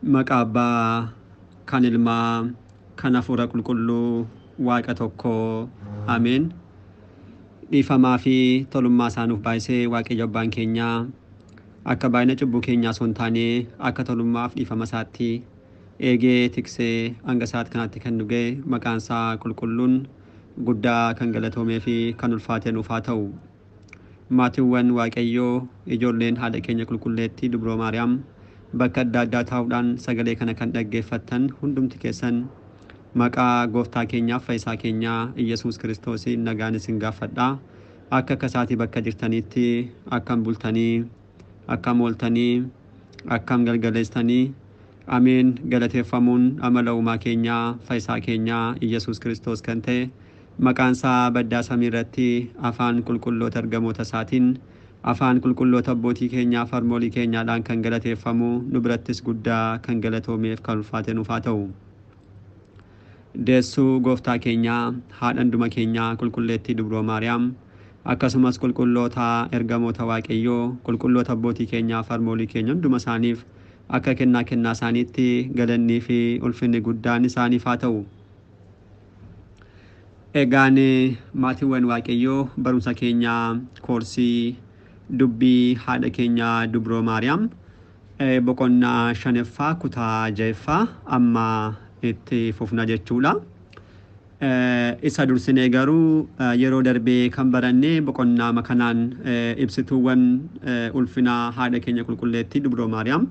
Maqaa Abbaa kan Ilmaa kan Hafuura Qulqulluu Waaqa tokkoo Ameen. Dhiifamaa fi tolummaa isaa nuuf baay'isee Waaqayyo Abbaan keenyaa akka baay'ina cubbuu keenyaa osoo hin taane akka tolummaaf dhiifama isaatti eegee tiksee hanga isaatti kanaatti kan nu ga'e maqaan isaa qulqulluun guddaa kan galatoomee fi kan ulfaate nuuf haa ta'u. Maatiiwwan Waaqayyoo ijoolleen haadha keenya qulqulleettii Dubroo Maariyaam bakka adda addaa taa'uudhaan sagalee kana kan dhaggeeffattan hundumti keessan maqaa gooftaa keenyaaf fayyisaa keenyaa Iyyasuus Kiristoosiin nagaan isin gaafadha. Akka akka isaatii bakka jirtanitti akkam bultanii, akkam ooltanii, akkam galgaleessitanii, ameen. Galateeffamuun amala uumaa keenyaa fayyisaa keenyaa Iyyasuus Kiristoos kan ta'e maqaan isaa baddaa samii irratti afaan qulqulloota ergamoota isaatiin afaan qulqulloota abbootii keenyaa farmoolii keenyaadhaan kan galateeffamu nu birattis guddaa kan galatoomeef kan ulfaate nuuf haa ta'u. Deessuu gooftaa keenyaa haadha hunduma keenyaa qulqulleettii Dubroo Maariyaam akkasumas qulqulloota ergamoota Waaqayyoo qulqulloota abbootii keenyaa farmoolii keenya hunduma isaaniif akka kennaa kennaa isaaniitti galannii fi ulfinni guddaan isaaniif haa ta'u. Egaan maatiiwwan Waaqayyoo barumsa keenyaa koorsii dubbii haadha keenyaa Dubroo Maariyaam boqonnaa shanaffaa kutaa ja'affaa amma itti fufna jechuudha. Isa dursinee garuu yeroo darbee kan baranne boqonnaa kanaan ibsituuwwan ulfinaa haadha keenya qulqulleettii Dubroo Maariyaam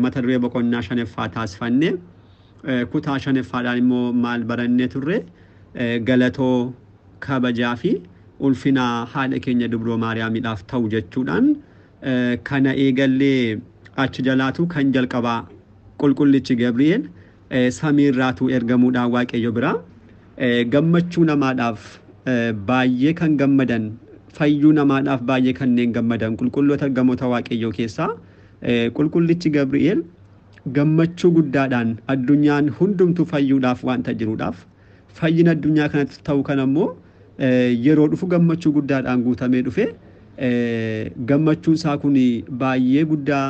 mata duree boqonnaa shanaffaa taasifanne kutaa shanaffaadhaan immoo maal barannee turre galatoo kabajaa fi ulfinaa haadha keenya Dubroo Maariyaamiidhaaf ta'u jechuudhaan kana eegallee achi jalaatu kan jalqabaa qulqullichi Gabri'eel samiirraatu ergamuudhaan Waaqayyo biraa gammachuu namaadhaaf baay'ee kan gammadan fayyuu namaadhaaf baay'ee kanneen gammadan qulqulloota ergamoota Waaqayyoo keessaa qulqullichi Gabri'eel gammachuu guddaadhaan addunyaan hundumtuu fayyuudhaaf waanta jiruudhaaf fayyina addunyaa kanatti ta'u kan ammoo yeroo dhufu gammachuu guddaadhaan guutamee dhufe gammachuun isaa kun baay'ee guddaa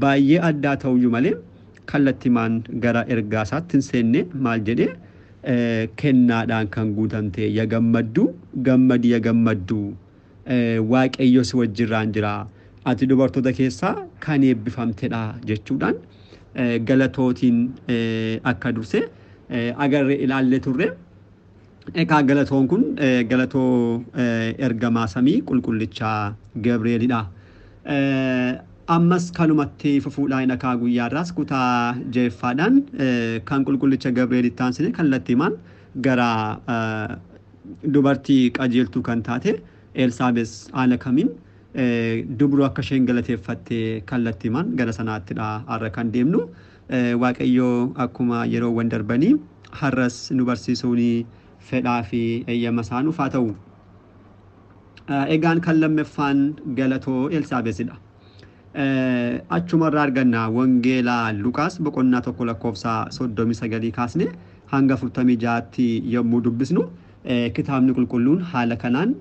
baay'ee addaa ta'uyyuu malee kallattimaan gara ergaa isaatti hin seenne maal jedhee kennaadhaan kan guutamte ya gammaddu gammadi ya gammaddu Waaqayyo si wajjirraan jira ati dubartoota keessaa kan eebbifamtedha jechuudhaan galatootiin akka durse agarre ilaallee turre. Egaa galatoon kun galatoo ergamaa samii qulqullichaa Gabri'eelidha. Ammas kanumatti fufuudhaan dhakaa guyyaarraas kutaa ja'affaadhaan kan qulqullicha Gabri'eelitti aansine kallattiimaan gara dubartii qajeeltuu kan taate Elsaabees haala kamiin dubroo akka isheen galateeffatte kallattiimaan gara sanaattidha har'a kan deemnu. Waaqayyoo akkuma yeroowwan darbanii har'as nu barsiisuun fedhaa fi eeyyama isaa nuuf haa ta'u. Egaan kan lammaffaan galatoo Elsaabeesidha. Achumarraa arganna Wangeelaa Luqaas boqonnaa 1 lakkoofsa 39 kaasne hanga 46tti yommuu dubbisnu kitaabni qulqulluun haala kanaan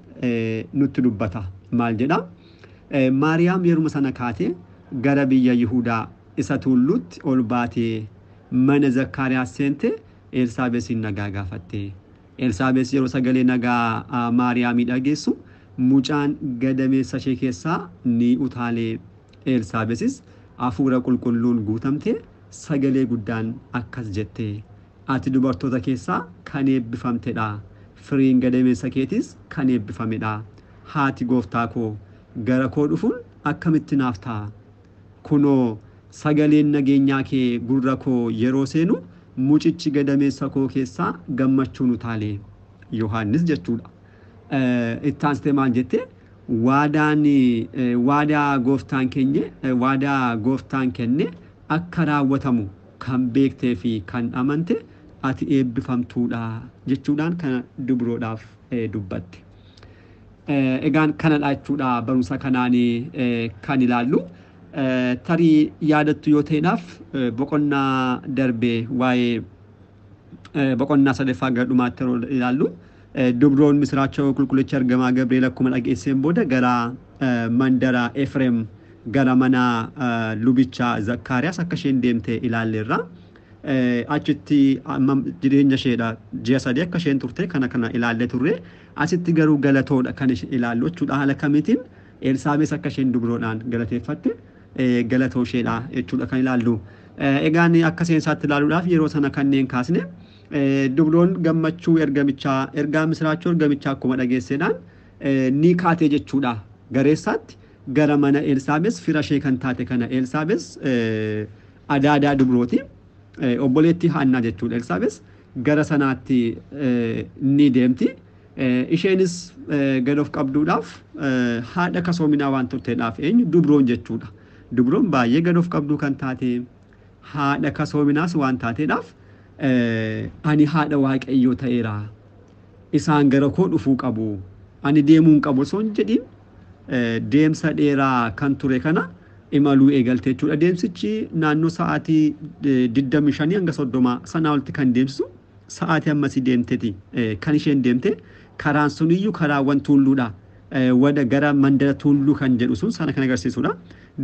nutti dubbata. Maal jedha? Maariyaam yeruma sana kaatee gara biyya Yihudaa isa tulluutti ol baatee mana Zakkaariyaas seente Elsaabeesiin nagaa gaafatte. Elsaabees yeroo sagalee nagaa Maariyaamii dhageessu mucaan gadameessa ishee keessaa ni utaalee. Elsaabeesis hafuura qulqulluun guutamte sagalee guddaan akkas jette ati dubartoota keessaa kan eebbifamtedha firiin gadameessa keetis kan eebbifamedha haati gooftaa koo gara koo dhufuun akkamitti naaf ta'a kunoo sagaleen nageenyaa kee gurra koo yeroo seenu mucichi gadameessa koo keessaa gammachuun utaalee Yohaannis jechuudha. Itti aansitee maal jette? Waadaan waadaa gooftaan keenye waadaa gooftaan kenne akka raawwatamu kan beektee fi kan amante ati eebbifamtuudha jechuudhaan kana dubroodhaaf dubbatte. Egaan kanadha jechuudha barumsa kanaan kan ilaallu. Tarii yaadattu yoo ta'edhaaf boqonnaa darbee waa'ee boqonnaa sadaffaa gara dhumaatti yeroo ilaallu dubroon misiraachoo qulqullicha ergamaa Gabri'eel akkuma dhageesseen booda gara mandara Efreem gara mana lubicha Zakkaariyaas akka isheen deemte ilaalleerra. Achitti jireenya isheedha ji'a 3 akka isheen turte kana ilaallee turre. Asitti garuu galatoodha kan isheen ilaallu jechuudha. Haala kamiitiin Elsaabees akka isheen dubroodhaan galateeffatte galatoo isheedha jechuudha kan ilaallu. Egaan akka seensaatti ilaaluudhaaf yeroo sana kanneen kaasne dubroon gammachuu ergamichaa ergaa misiraachuu ergamichaa akkuma dhageesseedhaan ni kaatee jechuudha. Gareessaatti gara mana Elsaabees fira ishee kan taate kana Elsaabees adaadaa dubrooti. Obboleettii Haannaa jechuudha. Elsaabees gara sanaatti ni deemti. Isheenis gad of qabduudhaaf haadha kasoominaa waan turteedhaaf eenyu dubroon jechuudha. Dubroon baay'ee gad of qabduu kan taate haadha kasoominaas waan taateedhaaf ani haadha Waaqayyoo ta'eera. Isaan gara koo dhufuu qabu. Ani deemuu hin qabu osoo hin jedhin deemsa dheeraa kan ture kana imaluu eegalte jechuudha. Deemsichi naannoo sa'aatii 25 hanga 30 sanaa olitti kan deemsisu sa'aatii ammasii deemteeti kan isheen deemte. Karaan suniyyuu karaawwan tulluudha. Wada gara mandara tulluu kan jedhu sun sana kan agarsiisudha.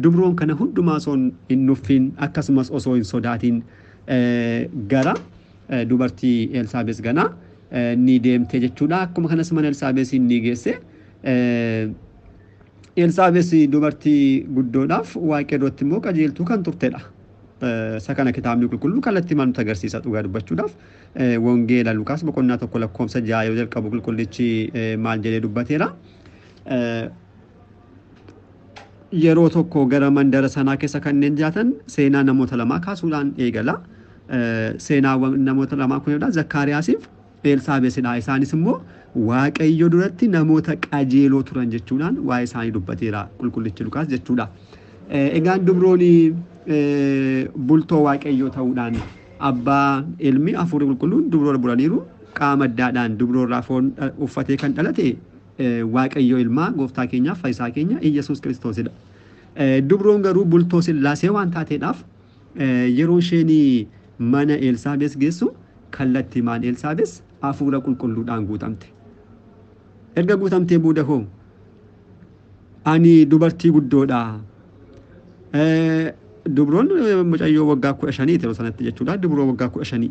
Dubroon kana hundumaa osoo hin nuffin akkasumas osoo hin sodaatin gara dubartii Elsaabees ganaa ni deemte jechuudha. Akkuma kanas mana Elsaabeesiin ni geesse. Elsaabees dubartii guddoodhaaf Waaqayyootti immoo qajeeltuu kan turtedha. Isa kana kitaabni qulqulluu kallattii maal nutti agarsiisa dhugaa dubbachuudhaaf. Wangeela Lukaas boqonnaa 1 lakkoofsa 6 yoo jalqabu qulqullichi maal jedhee dubbateera. Yeroo tokko gara mandara sanaa keessa kanneen jiraatan seenaa namoota lamaa kaasuudhaan eegala. Seenaawwan namoota lamaa kunidha. Zakkaariyaasiif Elsaabeesidha. Isaanis immoo Waaqayyo duratti namoota qajeeloo turan jechuudhaan waa'ee isaanii dubbateera qulqullichi Lukaas jechuudha. Egaan dubroon bultoo Waaqayyoo ta'uudhaan abbaa ilmi hafuurri qulqulluun dubroora bulaniiru. Qaama addaadhaan dubroorraa foon uffatee kan dhalate Waaqayyo ilmaa gooftaa keenyaaf fayyisaa keenya Iyyasuus Kiristoosidha. Dubroon garuu bultoo Sillaasee waan taateedhaaf yeroo isheen mana Elsaabees geessu kallattii maan Elsaabees hafuura qulqulluudhaan guutamte. Erga guutamtee booda hoo ani dubartii guddoodha. Dubroon mucayyoo waggaa 15 yeroo sanatti jechuudha. Dubroo waggaa 15.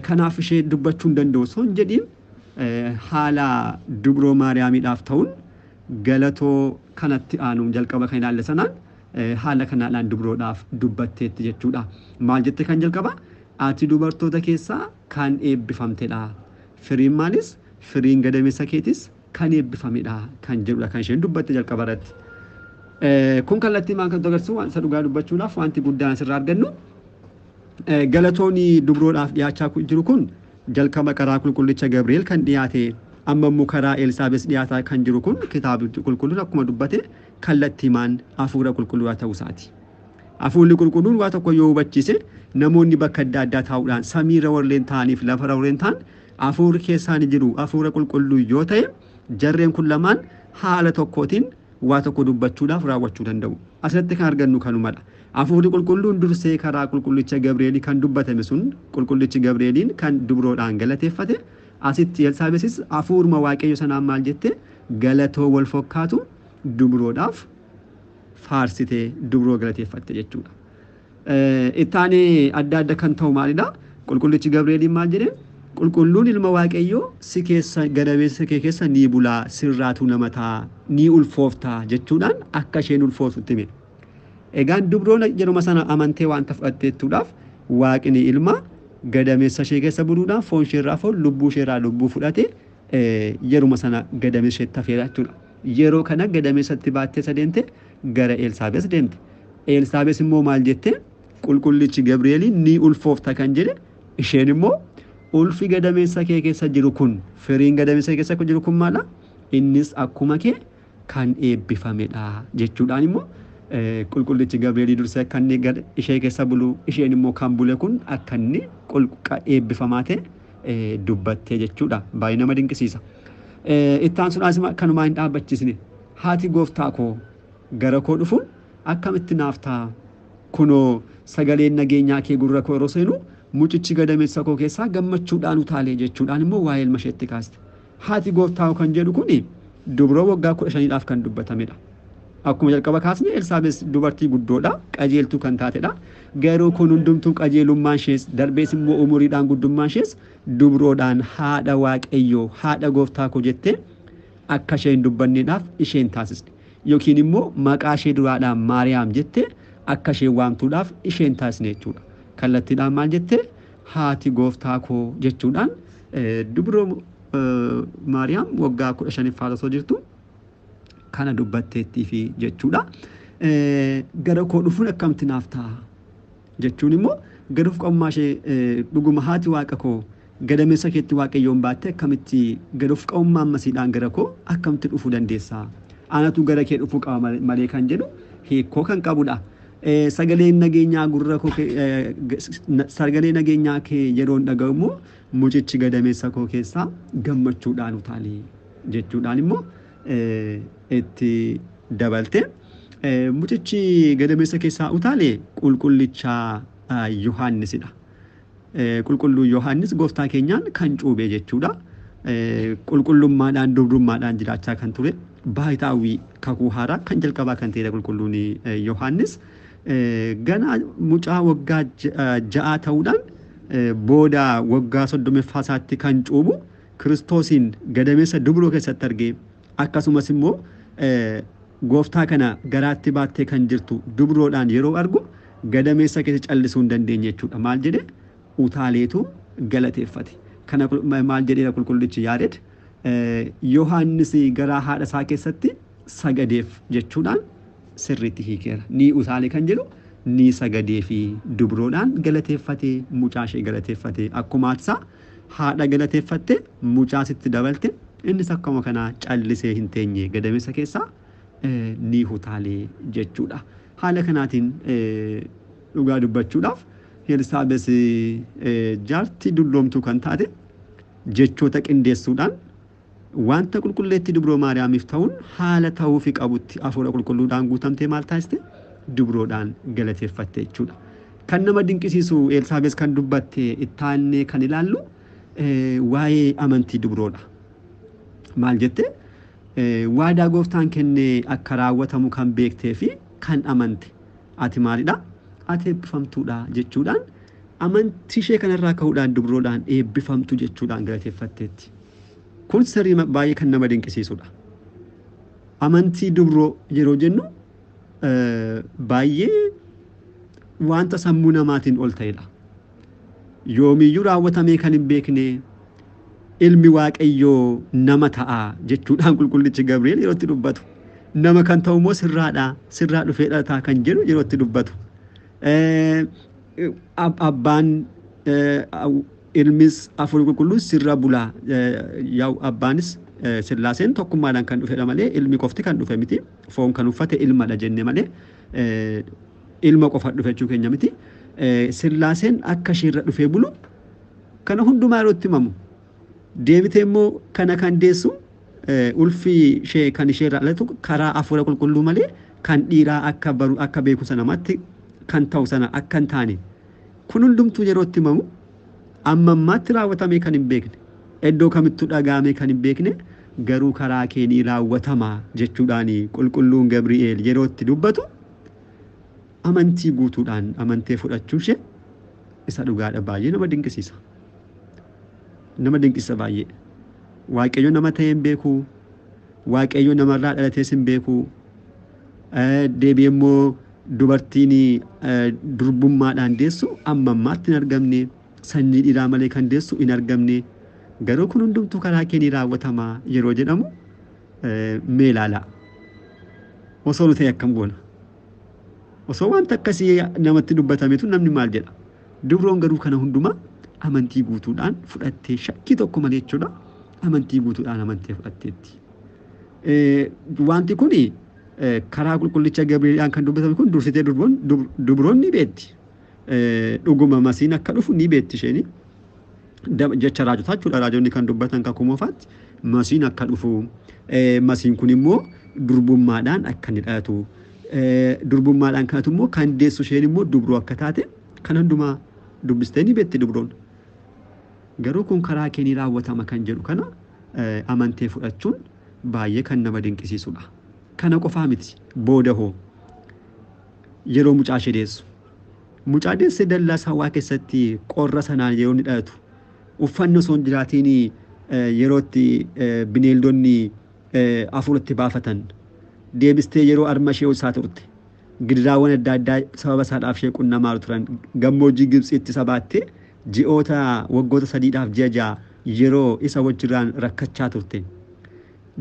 Kanaaf ishee dubbachuu hin danda'u osoo hin jedhiin haala dubroo Maariyaamiidhaaf ta'uun galatoo kanatti aanuun jalqaba kan ilaalle sanaan haala kanaadhaan dubroodhaaf dubbatteetti jechuudha. Maal jette kan jalqaba? Ati dubartoota keessaa kan eebbifamtedha. Firiin maalis? Firiin gadameessa keetis kan eebbifamedha kan jedhudha kan isheen dubbatte jalqaba irratti. Kun kallattii maal kan agarsiisu waan isa dhugaa dubbachuudhaaf wanti guddaan asirraa argannu galatoon dubroodhaaf dhiyaachaa jiru kun jalqaba karaa qulqullicha Gabri'eel kan dhiyaate amma immoo karaa Elsaabees dhiyaataa kan jiru kun kitaabni qulqulluun akkuma dubbate kallattii maan hafuura qulqulluu ta'uu isaati. Hafuurri qulqulluun waa tokko yoo hubachiise namoonni bakka adda addaa taa'uudhaan samiirra warreen ta'aniif lafarra warreen ta'an hafuurri keessaan jiru hafuura qulqulluu yoo ta'e jarreen kun lamaan haala tokkootiin waa tokko dubbachuudhaaf raawwachuu danda'u. Asirratti kan argannu kanumadha. Hafuurri qulqulluun dursee karaa qulqullicha Gabri'eelii kan dubbatame sun qulqullichi Gabri'eeliin kan dubroodhaan galateeffate asitti Elsaabeesis hafuuruma Waaqayyo sanaan maal jette galatoo wal fakkaatu dubroodhaaf faarsitee dubroo galateeffatte jechuudha. Ittaanee adda adda kan ta'u maalidha? Qulqullichi Gabri'eeliin maal jedhee? Qulqulluun ilma Waaqayyoo si keessa gadameessa kee keessa ni bulaa sirraatu nama ta'a ni ulfooftaa jechuudhaan akka isheen ulfooftutti hime. Egaan dubroon yeruma sana amantee waanta fudhatteettuudhaaf Waaqni ilma gadameessa ishee keessa buluudhaan foon isheerraa foon lubbuu isheerraa lubbuu fudhate yeruma sana gadameessa isheetti hafeera jechuudha. Yeroo kana gadameessatti baattee isa deemte gara Elsaabees deemte. Elsaabees immoo maal jette? Qulqullichi Gabri'eeliin ni ulfoofta kan jedhe isheen immoo ulfi gadameessa kee keessa jiru kun firiin gadameessa kee keessa jiru kun maala? Innis akkuma kee kan eebbifamedha jechuudhaan immoo qulqullichi Gabri'eelii dursee akka inni ishee keessa bulu isheen immoo kan bule kun akka inni eebbifamaa ta'e dubbattee jechuudha. Baay'ee nama dinqisiisa. Ittaan suudhaas kanumaa hin dhaabbachiisne haati gooftaa koo gara koo dhufuun akkamitti naaf ta'a? Kunoo sagaleen nageenyaa kee gurra koo yeroo seenu mucichi gadameessa koo keessaa gammachuudhaan utaalee jechuudhaan immoo waa'ee ilma isheetti kaaste. Haati gooftaa kan jedhu kuni dubroo waggaa 15dhaaf kan dubbatamedha. Akkuma jalqaba kaasne Elsaabees dubartii guddoodha, qajeeltuu kan taatedha. Garuu kun hundumtuu qajeelummaan ishees darbees immoo umuriidhaan guddummaan ishees dubroodhaan haadha Waaqayyoo, haadha gooftaa koo jettee akka isheen dubbanneedhaaf isheen taasisne. Yookiin immoo maqaa ishee duraadhaan Maariyaam jettee akka isheen waamtuudhaaf isheen taasisne jechuudha. Kallattiidhaan maal jettee haati gooftaa koo jechuudhaan dubroo Maariyaam waggaa 15ffaa osoo jirtu kana dubbatteettii fi jechuudha. Gara koo dhufuun akkamitti naaf ta'a jechuun immoo gad of qabummaa ishee dhuguma haati waaqa koo gadameessa keetti waaqayyoon baatte akkamitti gad of qabummaa ammasiidhaan gara koo akkamitti dhufuu dandeessa? Anatu gara kee dhufuu qaba malee kan jedhu hiikoo kan qabudha. Sagaleen nageenyaa gurra koo sagalee nageenyaa kee yeroon dhaga'u immoo mucichi gadameessa koo keessaa gammachuudhaan utaalee jechuudhaan immoo itti dabalte. Mucichi gadameessa keessaa utaale qulqullicha Yohaannisidha. Qulqulluu Yohaannis gooftaa keenyaan kan cuube jechuudha. Qulqullummaadhaan dubrummaadhaan jiraachaa kan ture baay'itaawwii kakuu haaraa kan jalqabaa kan ta'edha qulqulluun Yohaannis. Ganaa mucaa waggaa 6 ta'uudhaan booda waggaa 30ffaa isaatti kan cuubu Kiristoosiin gadameessa dubroo keessatti argee akkasumas immoo gooftaa kana garaatti baattee kan jirtu dubroodhaan yeroo argu gadameessa keessa callisuu hin dandeenye jechuudha. Maal jedhee utaaleetu galateeffate. Kana maal jedheera qulqullichi Yaared Yohaannis garaa haadha isaa keessatti sagadeef jechuudhaan sirriitti hiikeera. Ni utaale kan jedhu ni sagadee fi dubroodhaan galateeffate mucaa ishee galateeffate akkuma haatisaa haadha galateeffatte mucaa sitti dabalte innis akkuma kanaa callisee hin teenye gadameessa keessaa ni utaalee jechuudha. Haala kanaatiin dhugaa dubbachuudhaaf Elsaabees jaartii dulloomtuu kan taate jechoota qindeessuudhaan wanta qulqulleetti dubroo Maariyaamiif ta'uun haala ta'uufi qabutti hafuura qulqulluudhaan guutamtee maal taasiste dubroodhaan galateeffatte jechuudha. Kan nama dinqisiisu Elsaabees kan dubbatte ittaannee kan ilaallu waa'ee amantii dubroodha. Maal jette waadaa gooftaan kenne akka raawwatamu kan beektee fi kan amante ati maalidha? Ati eebbifamtuudha jechuudhaan amantii ishee kanarraa ka'uudhaan dubroodhaan eebbifamtu jechuudhaan galateeffatteetti. Kun sirrii baay'ee kan nama dinqisiisudha. Amantii dubroo yeroo jennu baay'ee wanta sammuu namaatiin ol ta'edha. Yoomiyyuu raawwatamee kan hin beekne ilmi waaqayyoo nama ta'a jechuudhaan qulqullichi Gabri'eel yeroo itti dubbatu. Nama kan ta'u immoo sirraadha, sirraa dhufee dhalataa kan jedhu yeroo itti dubbatu. Abbaan ilmis hafuurri qulqulluun sirra bulaa yaa'u abbaanis sillaaseen tokkummaadhaan kan dhufedha malee ilmi qofti kan dhufe miti. Foon kan uffate ilmadha jenne malee ilma qofa dhufe jechuu keenya miti. Sillaaseen akka isheerra dhufee bulu kana hundumaa yeroo itti himamu. Deebitee immoo kana kan deessu ulfi ishee kan isheerraa dhalatu karaa hafuura qulqulluu malee kan dhiiraa akka baru akka beeku sana namatti kan ta'u sana akka hin taane kun hundumtuu yeroo itti himamu amma ammaatti raawwatamee kan hin beekne iddoo kamittuu dhagaamee kan hin beekne garuu karaa keenii raawwatama jechuudhaan qulqulluun Gabri'eel yeroo itti dubbatu amantii guutuudhaan amantee fudhachuu ishee isa dhugaadha baay'ee nama dinqisiisa. Nama dinqisiisa baay'ee. Waaqayyo nama ta'ee hin beeku. Waaqayyo namarraa dhalatees hin beeku. Deebi'ee immoo dubartiin durbummaadhaan deessu amma ammaatti hin argamne. Sanyii dhiiraa malee kan deessu hin argamne. Garuu kun hundumtuu karaa keenii raawwatama yeroo jedhamu mee ilaalaa. Osoo nu ta'e akkam goona? Osoo wanta akkasii namatti dubbatametu namni maal jedha? Dubroon garuu kana hundumaa amantii guutuudhaan fudhattee shakkii tokko malee jechuudha. Amantii guutuudhaan amantee fudhatteetti. Wanti kuni karaa qulqullicha Gabri'eelaan kan dubbatame kun dursitee dubroon ni beekti. Dhuguma masiin akka dhufu ni beekti isheen. Jecha raajotaa jechuudha. Raajonni kan dubbatan kakuu moofaatti masiin akka dhufu masiin kun immoo durbummaadhaan akka inni dhalatu durbummaadhaan kanatu immoo kan deessu isheen immoo dubroo akka taate kan hundumaa dubbistee ni beekti dubroon. Garuu kun karaa keenii raawwatama kan jedhu kana amantee fudhachuun baay'ee kan nama dinqisiisudha. Kana qofaa miti, booda hoo yeroo mucaa ishee deessu. Mucaa deessee dallaa sawwaa keessatti qorra sanaan yeroo inni dhalatu, uffanni osoo hin jiraatiin yeroo itti bineeldonni hafuura itti baafatan, deebistee yeroo harma ishee ho'isaa turte, gidiraawwan adda addaa sababa isaadhaaf ishee qunnamaa turan, gammoojjii Gibxiitti isa baattee ji'oota waggoota 3dhaaf ji'a 6 yeroo isa wajjirraan rakkachaa turte.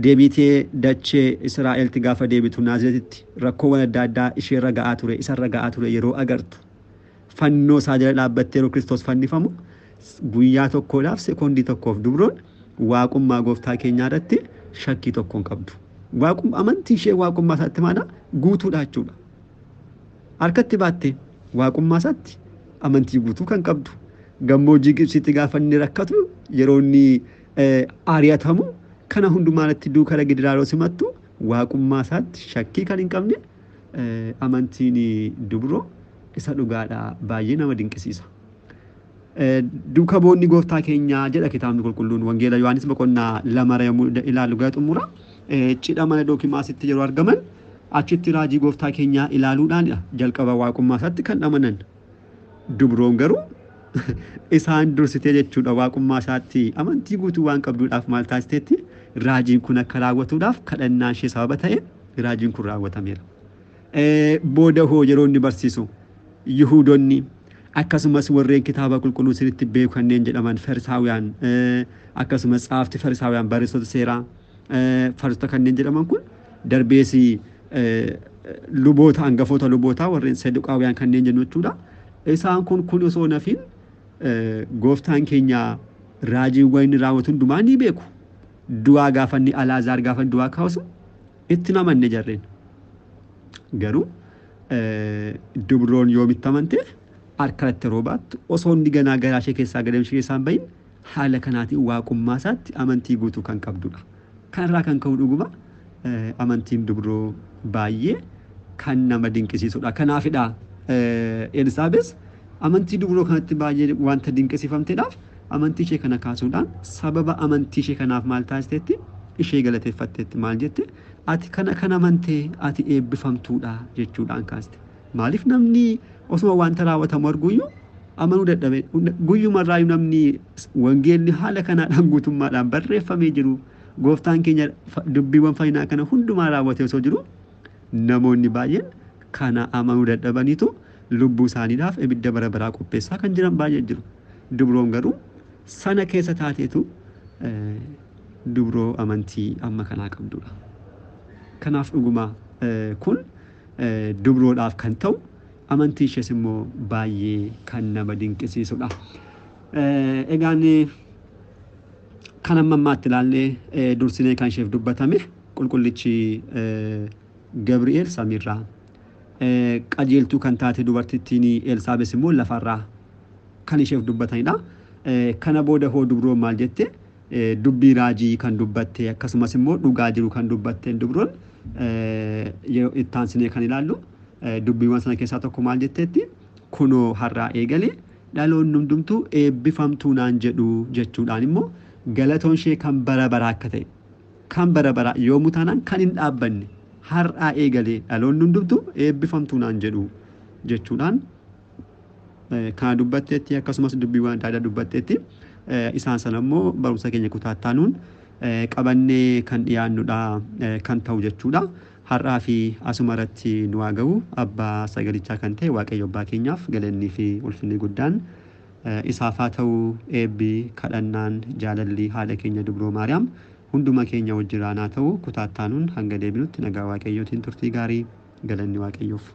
Deebitee dachee Israa'elti gaafa deebitu Naazreetitti rakkoowwan adda addaa isheerra ga'aa ture, isarra ga'aa ture yeroo agartu. Fannoo isaa jala dhaabbattee yeroo Kiristoos fannifamu guyyaa tokkodhaaf sekoondii tokkoof dubroon waaqummaa gooftaa keenyaa irratti shakkii tokko hin qabdu. Amantii ishee waaqummaa isaatti maana guutuudha jechuudha. Harkatti baattee waaqummaa isaatti amantii guutuu kan qabdu. Gammoojjii Gibxiitti gaafa inni rakkatu, yeroo inni ari'atamu, kana hundumaa irratti duukaa gidiraa yeroo simattu waaqummaa isaatti shakkii kan hin qabne, amantiin dubroo isa dhugaadha, baay'ee nama dinqisiisa. Duuka boonni gooftaa keenyaa jedha kitaabni qulqulluun Wangeela Yohaannis boqonnaa 2 yommuu ilaallu gara xumura, cidha mana Dookimaasitti yeroo argaman achitti raajii gooftaa keenyaa ilaaluudhaan jalqaba waaqummaa isaatti kan amanan. Dubroon garuu isaan dursitee jechuudha, waaqummaa isaatti amantii guutuu waan qabduudhaaf maal taasisteetti? Raajiin kun akka raawwatuudhaaf kadhannaan ishee sababa ta'e raajiin kun raawwatameera. Booda hoo yeroo inni barsiisu Yihuudonni akkasumas warreen kitaaba qulqulluu sirriitti beeku kanneen jedhaman Farisaawiyaan, akkasumas tsaafti Farisaawiyaan, barreessitoota seeraa, Fariisota kanneen jedhaman kun, darbees luboota, hangafoota lubootaa warreen Saduqaawiyaan kanneen jennu jechuudha. Isaan kun osoo nafiin gooftaan keenya raajiiwwan inni raawwatu hundumaa ni beeku. Du'aa gaafa inni Alaazaar gaafa du'aa kaasu itti namanne jarreen. Garuu dubroon yoomitti amante? Harka irratti yeroo baattu, osoo inni ganaa garaa ishee keessaa gadamsa ishee keessaa hin bahin, haala kanaatiin waaqummaa isaatti amantii guutuu kan qabdudha. Kanarraa kan ka'u dhuguma amantiin dubroo baay'ee kan nama dinqisiisudha. Kanaafidha Elsaabees amantii dubroo kanatti baay'ee wanta dinqisiifamteedhaaf amantii ishee kana kaasuudhaan sababa amantii ishee kanaaf maal taasisteetti? Ishee galateeffatteetti. Maal jette? Ati kana kan amantee ati eebbifamtuudha jechuudhaan kaaste. Maaliif namni osuma wanta raawwatamu arguyyuu amanuu dadhabe? Guyyumarraayyuu namni wangeelli haala kanaadhaan guutummaadhaan barreeffamee jiru, gooftaan keenya dubbiiwwan fayyinaa kana hundumaa raawwatee osoo jiru, namoonni baay'een kana amanuu dadhabaniitu lubbuu isaaniidhaaf ibidda bara baraa qopheessaa kan jiran baay'ee jiru. Dubroon garuu sana keessa taateetu dubroo amantii amma kanaa qabdudha. Kanaaf dhuguma kun dubroodhaaf kan ta'u, amantii ishees immoo baay'ee kan nama dinqisiisudha. Egaan kan amma ammaatti ilaallee, dursinee kan isheef dubbatame qulqullichi Gabri'eel samiirraa, qajeeltuu kan taate dubartittiin Elsaabees immoo lafarraa kan isheef dubbatanidha. Kana booda hoo dubroon maal jette? Dubbii raajii kan dubbatte akkasumas immoo dhugaa jiru kan dubbatte dubroon yeroo itti aansinee kan ilaallu dubbiiwwan sana keessaa tokko maal jetteetti? Kunoo har'aa eegalee dhaloonni hundumtuu eebbifamtuu naan jedhu jechuudhaan immoo galatoon ishee kan bara baraa akka ta'e, kan bara baraa yoomuu taanaan kan hin dhaabbanne, har'aa eegalee dhaloonni hundumtuu eebbifamtuu naan jedhu jechuudhaan kana dubbatteetti. Akkasumas dubbiiwwan adda addaa dubbatteetti. Isaan sana immoo barumsa keenya kutaa itti qabannee kan dhiyaannudha kan ta'u jechuudha. Har'aa fi asuma irratti nu haa ga'u. Abbaa sagalichaa kan ta'e Waaqayyo abbaa keenyaaf galannii fi ulfinni guddaan isaaf haa ta'u. Eebbi, kadhannaan, jaalalli haadha keenya dubroo Maariyaam hunduma keenya wajjiraan haa ta'u. Kutaa itti aanuun hanga deebinutti nagaa Waaqayyootiin turtii gaarii, galanni Waaqayyoof.